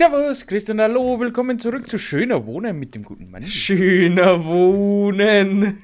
Servus, Christian, hallo, willkommen zurück zu Schöner Wohnen mit dem guten Mann. Schöner Wohnen.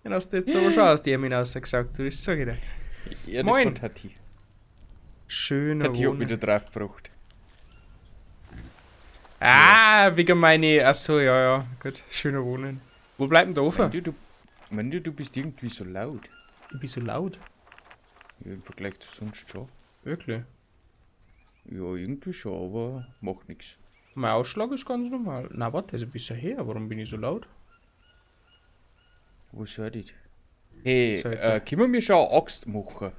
Den hast du jetzt aber schon aus dem hinausgesagt, du bist so wieder. Ja, das Moin. war Tati. Schöner Tati hat Wohnen. mich da drauf gebracht. Ah, wegen meine. Achso, ja, ja. Gut, schöner Wohnen. Wo bleibt denn der Ofen? Mandy, du bist irgendwie so laut. Ich bin so laut. Ja, im Vergleich zu sonst schon. Wirklich. Ja, irgendwie schon, aber macht nichts. Mein Ausschlag ist ganz normal. Na, warte, ist ein bisschen her. Warum bin ich so laut? Was soll das? Hey, So, jetzt. können wir schon eine Axt machen?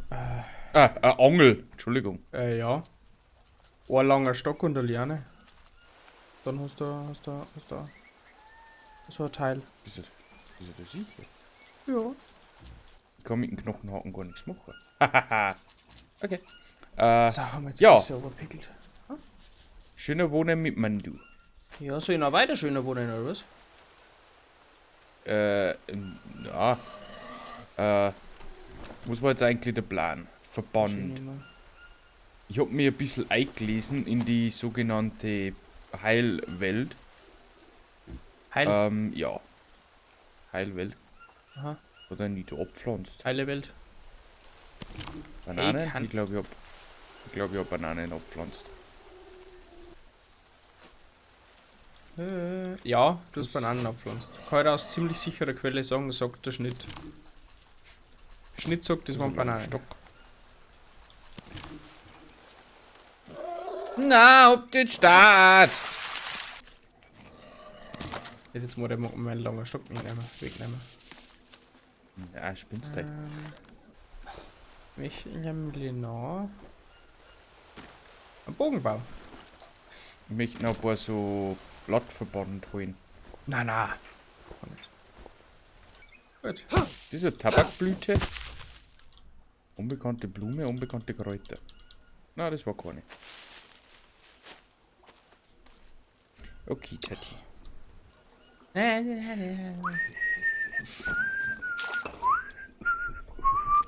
Ah, eine Angel, Entschuldigung. Ja. Ein langer Stock und eine Liane. Dann hast du so ein Teil. Bist du da sicher? Ja. Ich kann mit dem Knochenhaken gar nichts machen. Hahaha. Okay. So, haben wir jetzt ja. ein bisschen überpickelt. Schöner Wohnen mit Mandu. Ja, soll ich noch weiter schöner wohnen, oder was? Ja. Was war jetzt eigentlich der Plan? Verband. Ich hab mir ein bisschen eingelesen in die sogenannte Heilwelt. Heil. Ja. Heilwelt. Aha. Oder nicht abpflanzt. Heile Welt. Bananen? kann- Ich glaube, ich hab Bananen abpflanzt. Ja, du hast Bananen abpflanzt. Kann ich aus ziemlich sicherer Quelle sagen, sagt der Schnitt. Schnitt sagt, das waren Bananen. Stock. Na, hab den Start! Ich hätte jetzt mal meinen langen Stock mitnehmen, wegnehmen. Ja, spinnst du. Mich in einem Lenor. Ein Bogenbau. Ich möchte noch ein paar so Blattverband holen. Na, na. Gut. Ist das eine Tabakblüte? Unbekannte Blume, unbekannte Kräuter. Na, das war keine. Okay, Tati.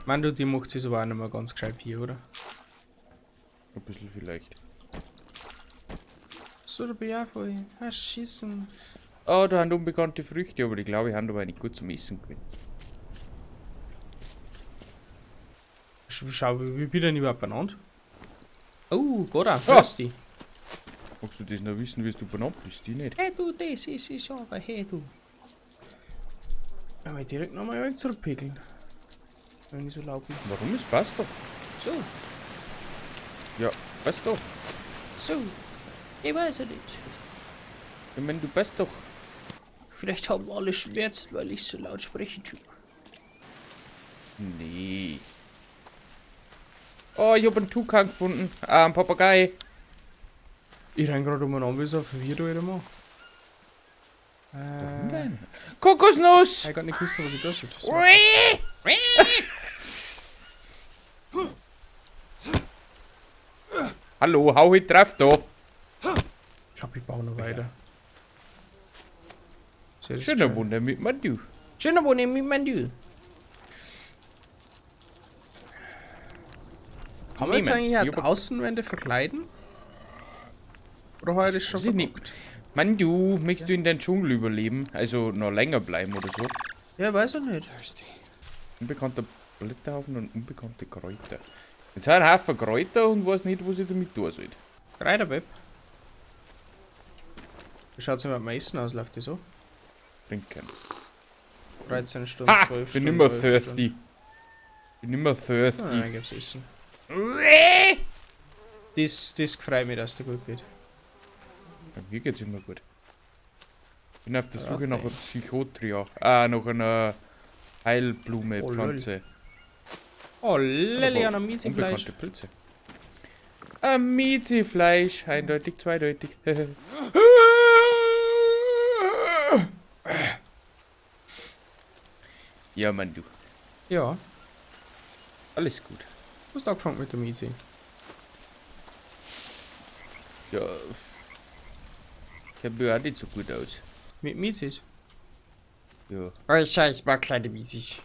Mann, du, die macht sich aber auch nicht mehr ganz gescheit hier, oder? Ein bisschen vielleicht. So, da bin ich auch voll. Ah, schießen. Oh, da haben unbekannte Früchte, aber die glaube ich haben aber nicht gut zum Essen gewesen. Schau, wie bin ich denn überhaupt benannt? Oh, Gott, ah, thirsty. Magst du das noch wissen, wie du benannt bist? Die nicht. Hey du, das ist ich aber hey du. Aber direkt nochmal ein wenig zurückpickeln. Wenn ich so laut bin. Warum? Es passt doch. So, Ja, passt doch. so. Ich weiß ja nicht. Ich meine, du passt doch. Vielleicht haben alle Schmerzen, weil ich so laut spreche, tu. Nee. Oh, ich hab einen Tukan gefunden. Ah, einen Papagei. Ich renn gerade umeinander, wie so verwirrt, alter Mann. Warum denn? Kokosnuss! Ich hab grad nicht gewusst, was ich da soll. Hallo, hau halt drauf da. Ich glaub, ich baue noch weiter. So, das ist Schöner schön. Wunder mit Mandu. Schöner Wunder mit Mandu. Kann man jetzt Nehmen. eigentlich auch Ich die hab- Außenwände verkleiden? Oder habe ich das schon Weiß ich nicht. verguckt? Mandu, möchtest du in deinem Dschungel überleben? Also noch länger bleiben oder so? Ja, weiß ich nicht. Unbekannter Blätterhaufen und unbekannte Kräuter. Jetzt habe ich einen Haufen Kräuter und weiß nicht, was ich damit tun soll. Kräuterweb. Wie schaut's denn mit dem Essen aus? Läuft das so? Trinken. 13 Stunden, Ha! 12 Bin Stunden. nimmer 11 thirsty. Bin nimmer thirsty. Stunden. Ah, dann gibt's Essen. Das freut mich, dass dir gut geht. Ja, mir geht's immer gut. Bin auf der Ja, Suche nach okay. einer Psychotria. Ah, nach einer Heilblume, Oh, lol. Pflanze. Oh, Liliana Miezifleisch. Unbekannte Pilze. Amizifleisch, eindeutig, zweideutig. Ja, Mann, du. Ja, Alles gut. du hast angefangen mit der Miezi. Ja. Ich hab mir auch nicht so gut aus. Mit Miezis? Ja. Oh, ich schau, ich mag kleine Miezis.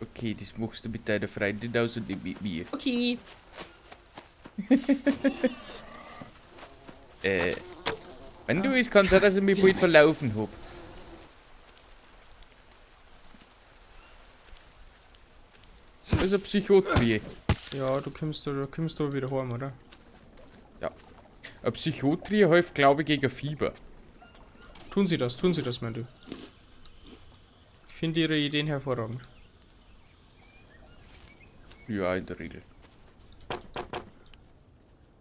Okay, das machst du mit deiner Freundin aus und nicht mit mir. Okay. Wenn du es kann sein, dass ich mich bald verlaufen hab. Das ist ein Psychotrie. Ja, du kommst da wieder heim, oder? Ja. Ein Psychotrie hilft, glaube ich, gegen Fieber. Tun Sie das, mein Du. Ich finde Ihre Ideen hervorragend. Ja, in der Regel.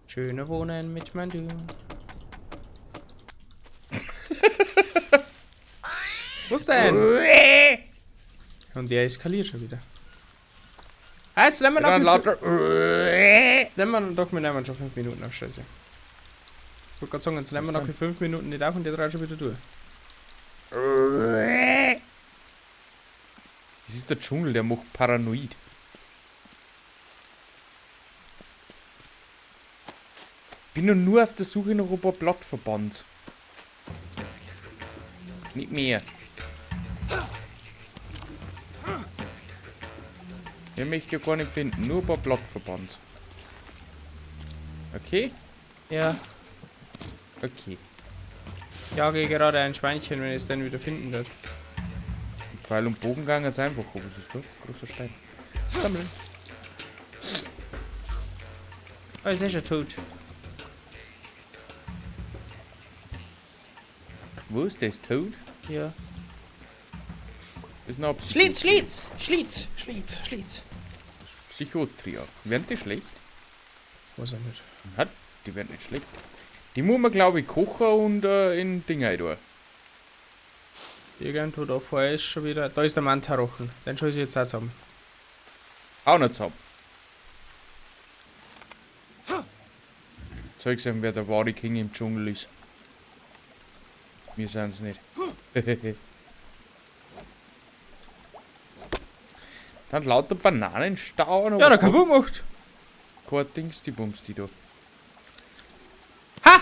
Schöne Wohnen mit mein Du. Was denn? Und der eskaliert schon wieder. Ah, jetzt nehmen wir noch mit, wir nehmen schon 5 Minuten auf Scheiße. Ich wollte gerade sagen, jetzt nehmen wir noch 5 Minuten nicht auf und der dreht schon wieder durch. Das ist der Dschungel, der macht paranoid. Bin nur auf der Suche nach ein paar Blattverband. Nicht mehr. Ich möchte ja gar nicht finden, nur ein paar Blattverband. Okay? Ja. Okay. Ich jage gerade ein Schweinchen, wenn ich es dann wieder finden wird. Pfeil und Bogen gegangen jetzt einfach. Oh, was ist da? Großer Stein. Sammeln. Oh, ist eh schon tot. Wo ist das? Tot? Ja. Ist noch Schlitz, Schlitz! Schlitz! Schlitz, Schlitz! Psychotria. Werden die schlecht? Weiß ich nicht. Hat, die werden nicht schlecht. Die muss man, glaube ich, kochen und in Dinger rein. Irgendwo da vorher ist schon wieder. Da ist der Mantarochen. Den soll ich jetzt auch zusammen. Auch nicht zusammen. Zeig ihm, wer der wahre King im Dschungel ist. Wir sind's nicht. Dann lauter Bananenstauen. Ja, der kaputt gemacht. Kein Dings, die Bums, die da. Ha!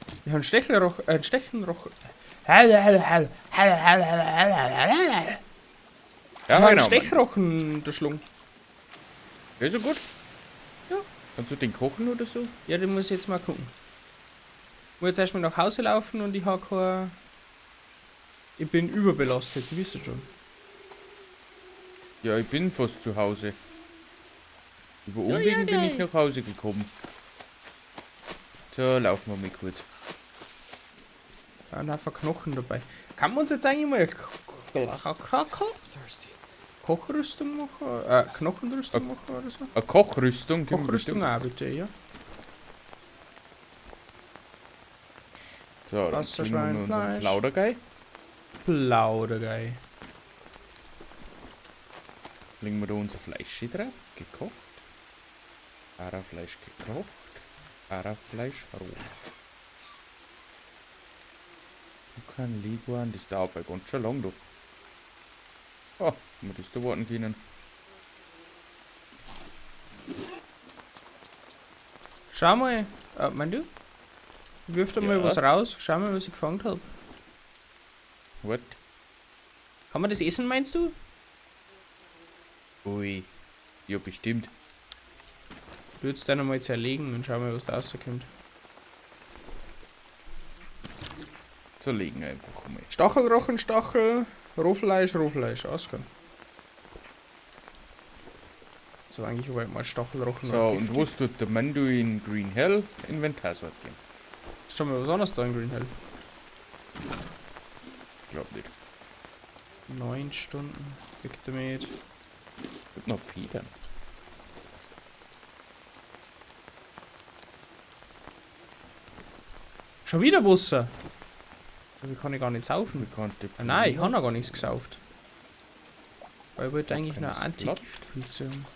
Ich hab einen Stechenroch. Einen Stechenroch. Ja, ich hab einen Stechrochen der Schlung. Ja, so gut. Ja. Kannst du den kochen oder so? Ja, den muss ich jetzt mal gucken. Ich muss jetzt erstmal nach Hause laufen und ich habe kein. Ich bin überbelastet, Sie wissen schon. Ja, ich bin fast zu Hause. Über Umwegen bin ich nach Hause gekommen. So, laufen wir mal kurz. Da ein Haufen Knochen dabei. Kann man uns jetzt eigentlich mal eine Kochrüstung machen? Knochenrüstung machen oder so? Eine Kochrüstung? Kochrüstung auch bitte, ja. So, dann trinken wir unseren Plaudergei. Plaudergei. Legen wir da unser Fleisch drauf. Gekocht. Arafleisch gekocht. Arafleisch roh. Kann Leguan, das dauert ja ganz schön lang, du. Oh, wir das da warten können. Schau mal, mein du? Ich wirf da mal was raus. Schau mal, was ich gefangen habe. What? Kann man das essen, meinst du? Ui. Ja, bestimmt. Du würdest den einmal zerlegen und schau mal, was da rauskommt. Zerlegen einfach mal. Stachelrochen, Stachel, Rohfleisch, Rohfleisch, ausgehen. So, eigentlich wollte ich mal Stachelrochen. So, und was tut der Mando in Green Hell? Inventar sortieren. Ist schon mal was anderes da in Green Hell? Glaub nicht. 9 Stunden, weg damit. Und noch Federn. Schon wieder Wasser! Wie kann ich gar nicht saufen? Ah, nein, ich habe noch gar nichts gesauft. Weil ich wollte eigentlich noch Antigiftpilze haben.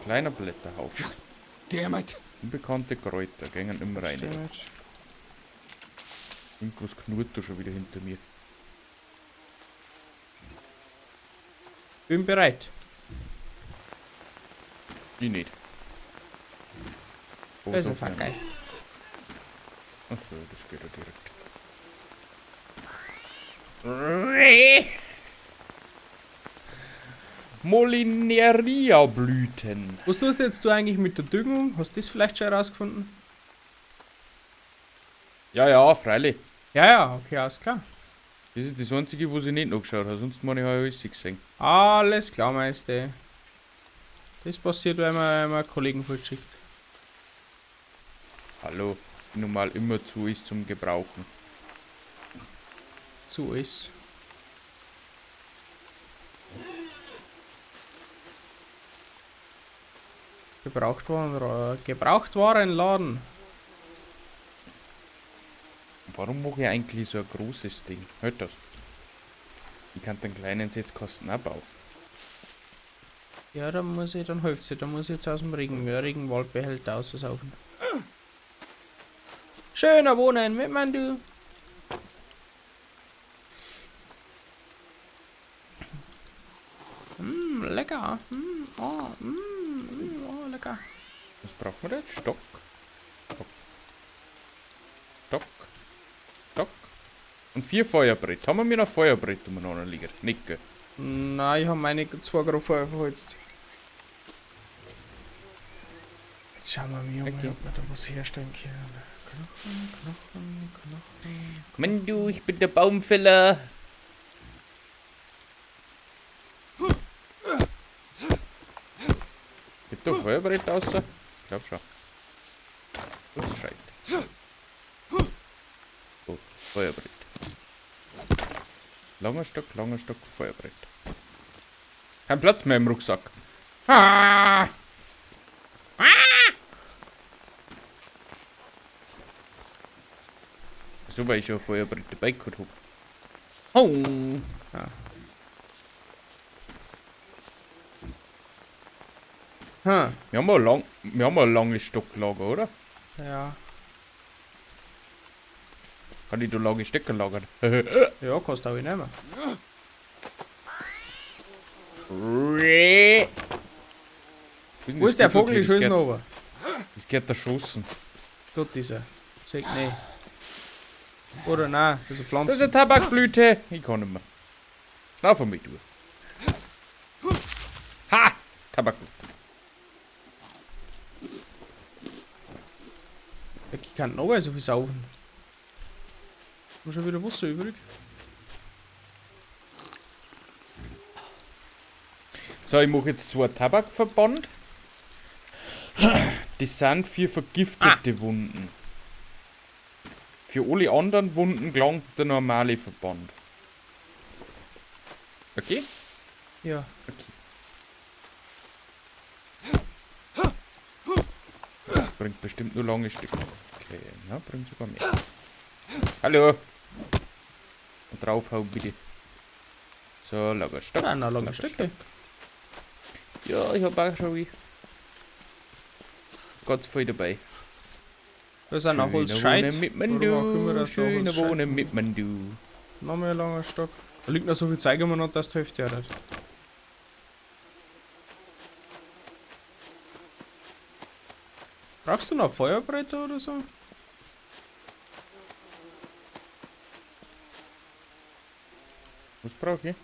Kleiner Blätterhaufen. Damn it. Unbekannte Kräuter gingen immer rein. Irgendwas knurrt da schon wieder hinter mir. Bin bereit. Ich nicht. Das ist einfach geil. Achso, das geht ja direkt. Molineria-Blüten. Was tust jetzt du eigentlich mit der Düngung? Hast du das vielleicht schon herausgefunden? Ja, ja, freilich. Ja, ja, okay, alles klar. Das ist das Einzige, was ich nicht nachgeschaut habe. Sonst meine ich alles gesehen. Alles klar, Meister. Das passiert, wenn man Kollegen fortschickt. Hallo, nun mal immer zu ist zum Gebrauchen. Zu ist. Gebrauchtwarenladen. Warum mache ich eigentlich so ein großes Ding? Halt das. Ich kann den kleinen Setzkasten auch bauen. Ja, dann muss ich, dann hilft's da muss ich jetzt aus dem Regenwaldbehälter aussaufen. Schöner Wohnen mit mein du. Lecker. Oh, oh, lecker. Was braucht man da jetzt? Stock. Stock. Stock. Stock. Und 4 Feuerbrett. Haben wir noch Feuerbrett umeinander liegen? Nicht, gell? Nein, ich habe meine 2 Grad vorher verholzt. Jetzt schauen wir mal, okay, ob wir da was herstellen können. Knochen, Knochen, Knochen. Mann, du, ich bin der Baumfäller. Gibt da Feuerbrett raus? Ich glaub schon. Das schreit. Oh, Feuerbrett. Langer Stock, Feuerbrett. Kein Platz mehr im Rucksack. Ah! Ah! So, weil ich schon ein Feuerbrett dabei gehabt hab. Oh! Ah. Hm. Wir haben ein langes Stocklager, oder? Ja. Kann ich da lange Stöcke lagern? Ja, kannst du auch nicht mehr. Wo ist der Vogel? Ich schieße noch runter. Das geht erschossen. Dort ist er. Sag nee. Oder nein, das ist eine Pflanze. Das ist eine Tabakblüte. Ich kann nicht mehr. Schnauf mich, du. Ha! Tabakblüte. Ich kann noch so viel saufen. Haben schon wieder Wasser übrig. So, ich mache jetzt 2 Tabakverband. Das sind 4 vergiftete Wunden. Für alle anderen Wunden gelangt der normale Verband. Okay? Ja. Okay. Bringt bestimmt nur lange Stücke. Okay, na, bringt sogar mehr. Hallo! Und draufhauen bitte. So, langer Stock. Ja, noch lange Stücke. Ja, ich hab auch schon ganz viel dabei. Da sind auch Holzscheit. Mit Mandu. Schöne Wohnen mit Mandu. Noch mehr langer Stock. Da liegt noch so viel Zeug immer noch, dass die Hälfte hat. Brauchst du noch Feuerbretter oder so? Was brauche ich?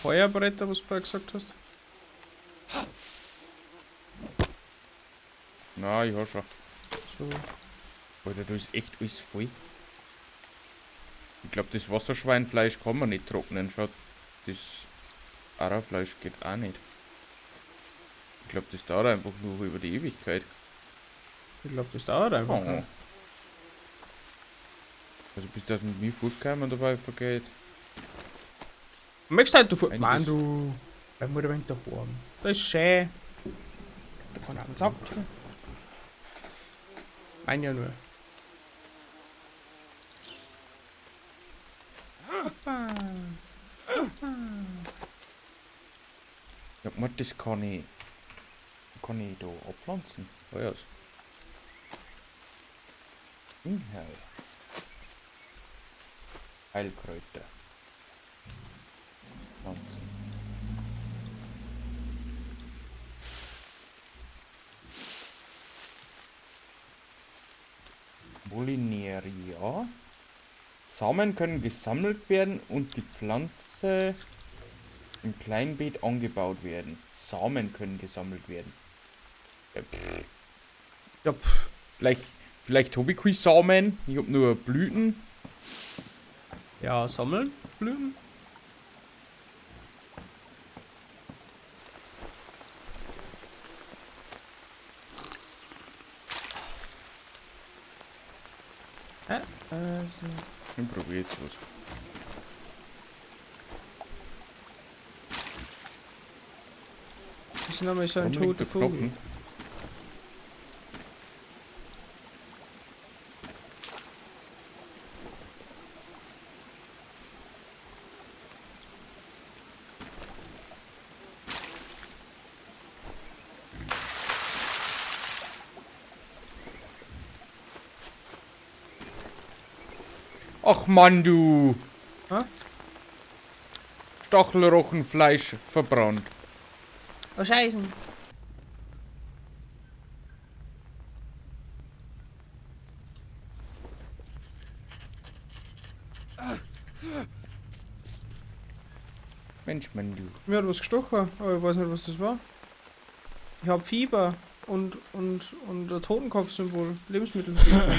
Feuerbretter, was du vorher gesagt hast? Na, ich hab schon. So. Alter, da ist echt alles voll. Ich glaube, das Wasserschweinfleisch kann man nicht trocknen. Schaut, das Arafleisch geht auch nicht. Ich glaube, das dauert einfach nur über die Ewigkeit. Ich glaube, das dauert einfach. Oh. Also bis das mit mir fortgekommen und dabei vergeht. Möchtest halt du fort. Mann, du. Bleib mal ein wenig daheim. Da ist schön. Da kann auch ein Sack. Mein ja nur. Ja, das kann ich. Kann ich da abpflanzen? Oh ja. Heilkräuter. Pflanzen. Molineria. Samen können gesammelt werden und die Pflanze Im Kleinbeet angebaut werden. Samen können gesammelt werden. Ja, pff. Ja, pff. Vielleicht habe ich keine Samen. Ich habe nur Blüten. Ja, sammeln. Blüten. Also. Ich probiere jetzt was. Das ist nochmal so ein Warum liegt toter der Vogel. Knochen? Ach Mann, du! Hä? Stachelrochenfleisch verbrannt. Oh Scheißen! Mensch, Mann, du. Mir hat was gestochen, aber ich weiß nicht, was das war. Ich hab Fieber und ein Totenkopfsymbol. Lebensmittelvergiftung.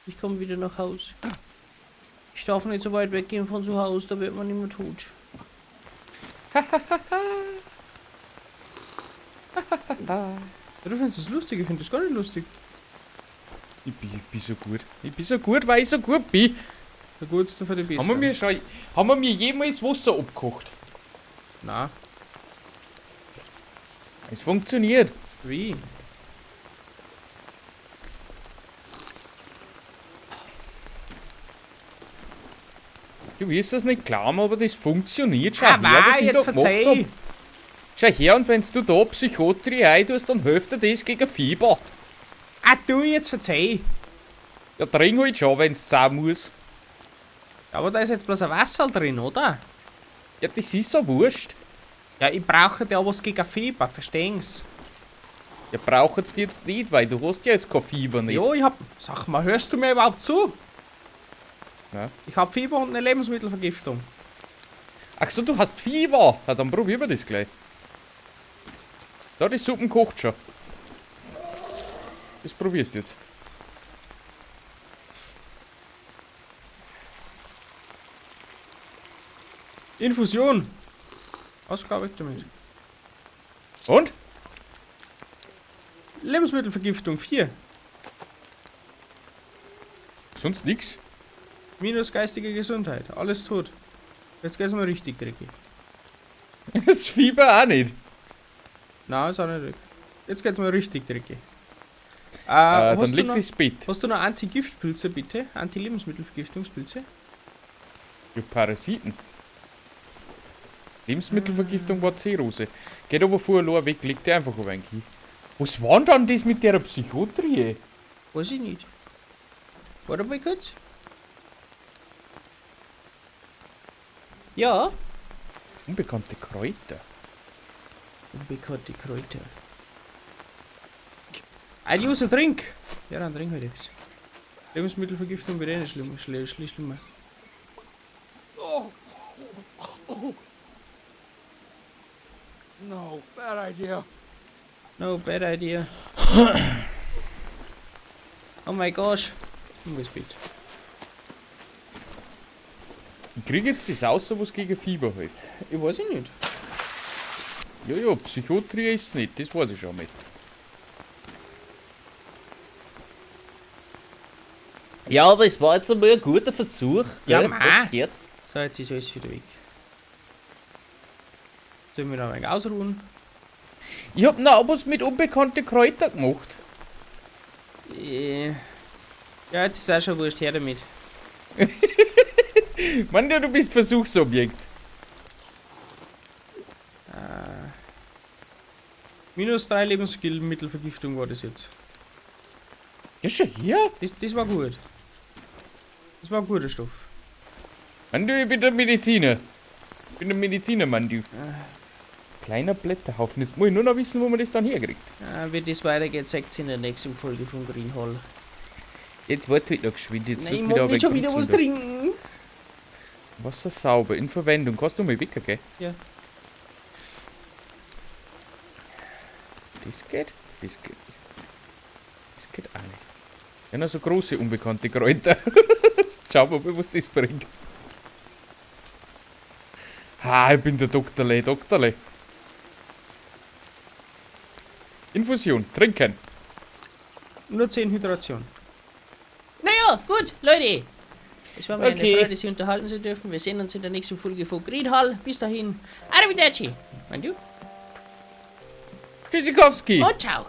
Ich komme wieder nach Haus. Ich darf nicht so weit weggehen von zu Hause, da wird man immer tot. Ja, du findest das lustig, ich find das gar nicht lustig. Ich bin so gut. Ich bin so gut, weil ich so gut bin. Der Gutste für die Beste. Haben wir mir jemals Wasser abgekocht? Nein. Es funktioniert. Wie? Du wirst das nicht glauben, aber das funktioniert. Schau Ah, her, was ich jetzt da gemacht verzeih. hab. Schau her, und wenn du da Psychotrie rein tust, dann hilft dir das gegen Fieber. Ah, du, jetzt verzeih. Ja, trink halt schon, wenn's sein muss. Aber da ist jetzt bloß ein Wasser drin, oder? Ja, das ist so wurscht. Ja, ich brauche ja was gegen Fieber, verstehen's? Ja, braucht's die jetzt nicht, weil du hast ja jetzt kein Fieber nicht. Jo, ich hab... Sag mal, hörst du mir überhaupt zu? Ja. Ich hab Fieber und eine Lebensmittelvergiftung. Ach so, du hast Fieber. Ja, dann probieren wir das gleich. Da, die Suppen kocht schon. Das probierst du jetzt. Infusion. Was glaub ich damit? Und? Lebensmittelvergiftung 4. Sonst nix. Minus geistige Gesundheit. Alles tot. Jetzt geht's mal richtig dreckig. Das Fieber auch nicht. Nein, ist auch nicht weg. Jetzt geht's mal richtig dreckig. Dann liegt das Bett. Hast du noch Anti-Giftpilze bitte? Anti-Lebensmittelvergiftungspilze? Ja, Parasiten. Lebensmittelvergiftung war Zerose. Geht aber vorher allein weg, legt der einfach ein wenig hin. Was war denn dann das mit der Psychotrie? Weiß ich nicht. Warte mal kurz. Ja. Unbekannte Kräuter. Unbekannte Kräuter. Ein User trink! Ja, dann trink halt etwas. Lebensmittelvergiftung wird eh nicht schlimmer. Schlimmer. No, bad idea. No, bad idea. Oh my gosh. Ich muss Bett. Ich krieg jetzt das raus, was gegen Fieber hilft. Ich weiß ich nicht. Ja, ja, Psychotrie ist es nicht, das weiß ich schon nicht. Ja, aber es war jetzt einmal ein guter Versuch. Ja, gell? mei. Was gehört? So, jetzt ist alles wieder weg. Sollen wir noch ein wenig ausruhen? Ich hab noch was mit unbekannten Kräutern gemacht. Ja, jetzt ist auch schon wurscht, her damit. Mann, du bist Versuchsobjekt. Minus 3 Lebensmittelvergiftung war das jetzt. Ja, schon hier? Das war gut. Das war ein guter Stoff. Mann, du, ich bin der Mediziner. Ich bin der Mediziner, Mann, du. Kleiner Blätterhaufen. Jetzt muss ich nur noch wissen, wo man das dann herkriegt. Ja, wie das weitergeht, seht ihr in der nächsten Folge von Green Hall. Jetzt warte halt noch geschwind. Jetzt Nein, lass ich mich da mag nicht schon ein wieder wenig was trinken. Wasser sauber, in Verwendung. Kannst du mal weg, gell? Ja. Das geht? Das geht nicht. Das geht auch nicht. Ja, noch so große unbekannte Kräuter. Schauen wir mal, was das bringt. Ha, ich bin der Doktorle, Doktorle. Infusion, trinken. Nur 10 Hydration. Naja, gut, Leute. Es war mir Okay. eine Freude, Sie unterhalten zu dürfen. Wir sehen uns in der nächsten Folge von Greenhall. Bis dahin, arrivederci. Mein du? Tschüssikowski. Und ciao.